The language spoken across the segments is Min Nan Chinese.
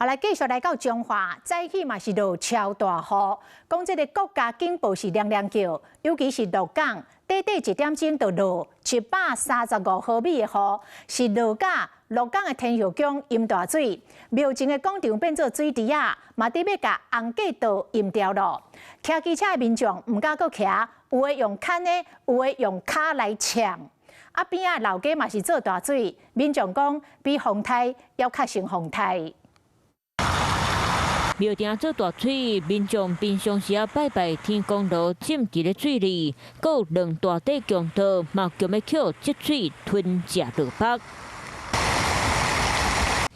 好來，繼續來到彰化，早起嘛是落超大雨，講這个國家警報是亮亮叫，尤其是鹿港，短短一點鐘就落735毫米的雨，是落甲鹿港的天后宮淹大水，廟前的廣場變做水池仔，嘛佇欲共紅過道淹掉囉。騎機車的民眾毋敢閣騎，有的用牽的，有的用跤來搶。啊，邊仔老街嘛是做大水，民眾講比風颱猶較像風颱。廟埕做大水，民眾平常時仔拜拜天公爐浸佇咧水裡，閣有兩大塊強盜嘛強欲抾積水吞食落腹。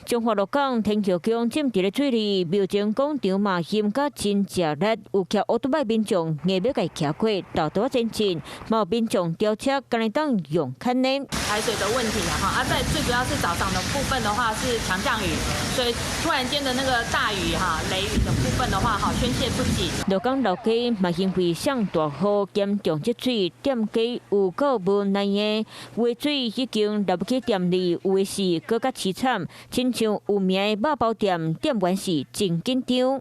彰化鹿港天后宮浸佇咧水裡，廟前廣場嘛淹甲真食力，有騎烏多擺民眾硬欲共騎過，豆豆仔前進，嘛有民眾吊車，敢會當用牽的。排水的問題啊，哈，啊，在最主要是早上的部分的話是強降雨，所以突然間的那個大雨哈、雷雨的部分的話，哈，宣洩不及。鹿港老街嘛因為上大雨嚴重積水，店家有夠無奈的，有的水已經流入去店裡，有的是閣較淒慘，親像有名的肉包店店員是真緊張。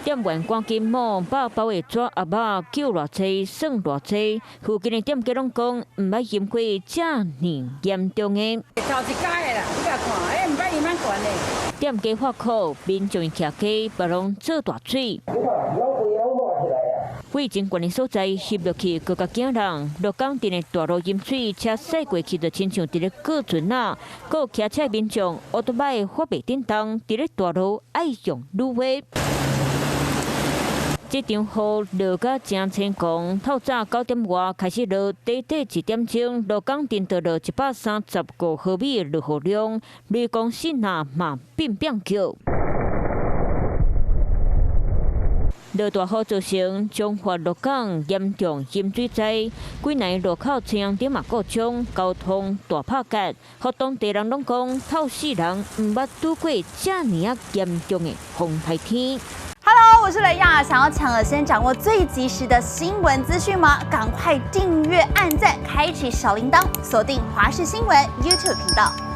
店員趕緊摸肉包的紙盒仔，救偌濟算偌濟。附近的店家攏講，毋捌淹過遮爾嚴重的。頭一家的啦，你共看，欸，毋捌淹遐懸的。店家發苦，民眾徛街，嘛攏做大水。水真懸的所在，翕落去，閣較驚人。鹿港鎮的大路淹水，車駛過去就親像佇咧過船仔。閣有騎車民眾，烏多擺發袂振動，佇咧大路愛用擼話。這場雨落甲誠青狂，透早9點外開始落，短短一點鐘，鹿港鎮就落135毫米的落雨量，雷公爍爁嘛變變叫。落大雨造成彰化鹿港嚴重淹水災，幾暝路口青陽頂嘛故障，交通大拍結。予當地人攏講，透世人毋捌拄過遮爾仔嚴重的風颱天。 Hello，我是雷亞，想要搶先掌握最及時的新聞資訊嗎？趕快訂閱、按讚、開啟小鈴鐺，鎖定華視新聞 YouTube 頻道。